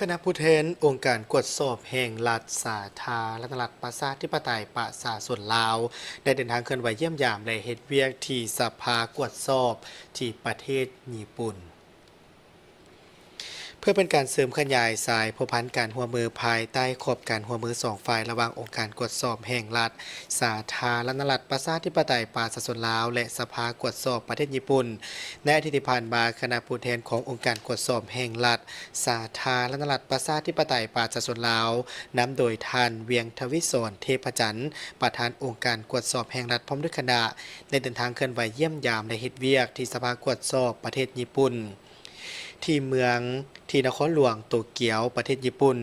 ຄະນະຜູ້ແທນອົງການກວດສອບແຫ່ງລັດ ສາທາລະນະລັດ ປະຊາທິປະໄຕ ປະຊາຊົນລາວ ໄດ້ເດີນທາງເຄື່ອນໄຫວຢ້ຽມຢາມ ແລະ ເຮັດວຽກທີ່ສະພາກວດສອບທີ່ປະເທດຍີ່ປຸ່ນ ເພື່ອເປັນການເສີມຂະຫຍາຍສາຍພົວພັນການຮ່ວມມືພາຍໃຕ້ຂອບການຮ່ວມມືສອງຝ່າຍ ລະຫວ່າງອົງການກວດສອບແຫ່ງລັດ ສາທາລະນະລັດ ປະຊາທິປະໄຕ ປະຊາຊົນລາວ ແລະ ສະພາກວດສອບປະເທດຍີ່ປຸ່ນ. ໃນອາທິດທີ່ຜ່ານມາ, ຄະນະຜູ້ແທນຂອງອົງການກວດສອບແຫ່ງລັດ ສາທາລະນະລັດ ປະຊາທິປະໄຕ ປະຊາຊົນລາວ, ນຳໂດຍທ່ານ ວຽງທະວິສອນ ເທພະຈັນ ປະທານອົງການກວດສອບແຫ່ງລັດ ພ້ອມດ້ວຍຄະນະ ໄດ້ເດີນທາງເຄື່ອນໄຫວຢ້ຽມຢາມ ແລະ ເຮັດວຽກທີ່ສະພາກວດສອບປະເທດຍີ່ປຸ່ນ ທີ່ເມືອງ ທີ່ນະຄອນຫຼວງໂຕກຽວ ປະເທດຍີ່ປຸ່ນ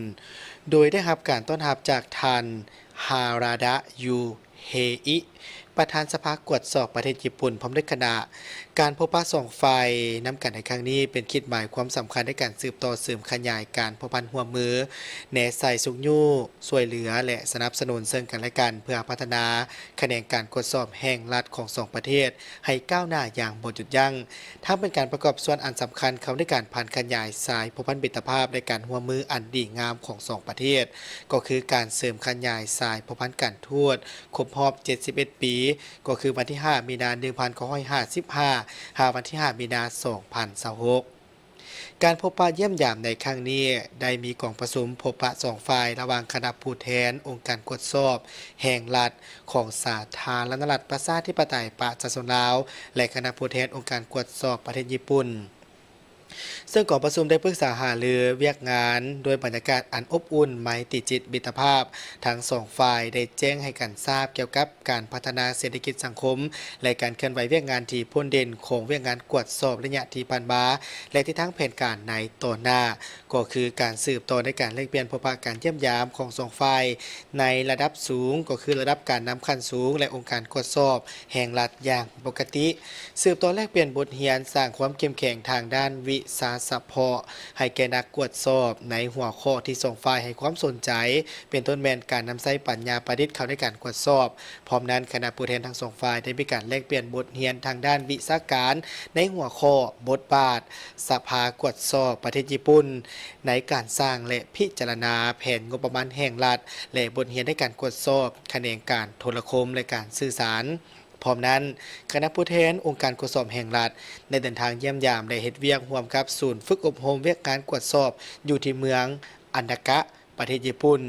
ໂດຍໄດ້ຮັບການຕ້ອນຮັບຈາກທ່ານ ຮາຣາດະ ຢູເຮອິ ປະທານສະພາກວດສອບປະເທດຍີ່ປຸ່ນ ພ້ອມດ້ວຍຄະນະ. ການພົບປະສອງຝ່າຍນຳກັນໃນຄັ້ງນີ້ ເປັນຂີດໝາຍຄວາມສຳຄັນໃນການສືບຕໍ່ເສີມຂະຫຍາຍການພົວພັນຮ່ວມມື, ແນໃສ່ຊຸກຍູ້, ຊ່ວຍເຫຼືອ ແລະ ສະໜັບສະໜູນເຊິ່ງກັນແລະກັນ ເພື່ອພັດທະນາຂະແໜງການກວດສອບແຫ່ງລັດຂອງສອງປະເທດ ໃຫ້ກ້າວໜ້າຢ່າງບໍ່ຢຸດຢັ້ງ, ທັງເປັນການປະກອບສ່ວນອັນສຳຄັນເຂົ້າໃນການຜັນຂະຫຍາຍສາຍພົວພັນມິດຕະພາບ ແລະ ການຮ່ວມມືອັນດີງາມຂອງສອງປະເທດ, ກໍຄືການເສີມຂະຫຍາຍສາຍພົວພັນການທູດຄົບຮອບເຈັດສິບເອັດປີ, ກໍຄືວັນທີຫ້າ ມີນາ ໜຶ່ງພັນເກົ້າຮ້ອຍຫ້າສິບຫ້າ ຫາວັນທີຫ້າ ມີນາ ສອງພັນຊາວຫົກ. ການພົບປະຢ້ຽມຢາມໃນຄັ້ງນີ້ ໄດ້ມີກອງປະຊຸມພົບປະສອງຝ່າຍ ລະຫວ່າງຄະນະຜູ້ແທນອົງການກວດສອບແຫ່ງລັດຂອງສາທາລະນະລັດ ປະຊາທິປະໄຕ ປະຊາຊົນລາວ ແລະ ຄະນະຜູ້ແທນອົງການກວດສອບປະເທດຍີ່ປຸ່ນ. ເຊິ່ງກອງປະຊຸມໄດ້ປຶກສາຫາລືວຽກງານດ້ວຍບັນຍາກາດອັນອົບອຸ່ນ, ໄມຕີຈິດມິດຕະພາບ, ທັງສອງຝ່າຍໄດ້ແຈ້ງໃຫ້ກັນຊາບກ່ຽວກັບການພັດທະນາເສດຖະກິດສັງຄົມ ແລະ ການເຄື່ອນໄຫວວຽກງານທີ່ພົ້ນເດັ່ນຂອງວຽກງານກວດສອບໄລຍະທີ່ຜ່ານມາ ແລະ ທິດທາງແຜນການໃນຕໍ່ໜ້າ ກໍຄືການສືບຕໍ່ໃນການແລກປ່ຽນພົບປະການຢ້ຽມຢາມຂອງສອງຝ່າຍໃນລະດັບສູງ, ກໍຄືລະດັບການນຳຂັ້ນສູງ ແລະ ອົງການກວດສອບແຫ່ງລັດຢ່າງ ປົກກະຕິ, ສືບຕໍ່ແລກປ່ຽນບົດຮຽນ, ສ້າງຄວາມເຂັ້ມແຂງທາງດ້ານວິຊາສະເພາະໃຫ້ແກ່ນັກກວດສອບໃນຫົວຂໍ້ທີ່ສອງຝ່າຍໃຫ້ຄວາມສົນໃຈ, ເປັນຕົ້ນແມ່ນການນຳໃຊ້ປັນຍາປະດິດເຂົ້າໃນການກວດສອບ. ພ້ອມນັ້ນ, ຄະນະຜູ້ແທນທັງສອງຝ່າຍໄດ້ມີການແລກປ່ຽນບົດຮຽນທາງດ້ານວິຊາການໃນຫົວຂໍ້ບົດບາດສະພາກວດສອບປະເທດຍີ່ປຸ່ນ ໃນການສ້າງ ແລະ ພິຈາລະນາແຜນງົບປະມານແຫ່ງລັດ ແລະ ບົດຮຽນໃນການກວດສອບຂະແໜງການໂທລະຄົມ ແລະ ການສື່ສານ. ພ້ອມນັ້ນ, ຄະນະຜູ້ແທນອົງການກວດສອບແຫ່ງລັດ ໄດ້ເດີນທາງຢ້ຽມຢາມ ແລະ ເຮັດວຽກຮ່ວມກັບສູນຝຶກອົບຮົມວຽກງານກວດສອບຢູ່ທີ່ເມືອງອັນນາກະ ປະເທດຍີ່ປຸ່ນ.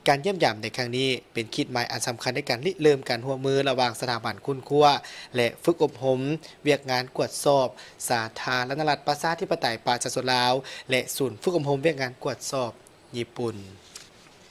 ການຢ້ຽມຢາມໃນຄັ້ງນີ້ ເປັນຂີດໝາຍອັນສຳຄັນໃນການລິເລີ່ມການຮ່ວມມືລະຫວ່າງສະຖາບັນຄົ້ນຄວ້າ ແລະ ຝຶກອົບຮົມວຽກງານກວດສອບສາທາລະນະລັດ ປະຊາທິປະໄຕ ປະຊາຊົນລາວ ແລະ ສູນຝຶກອົບຮົມວຽກງານກວດສອບຍີ່ປຸ່ນ.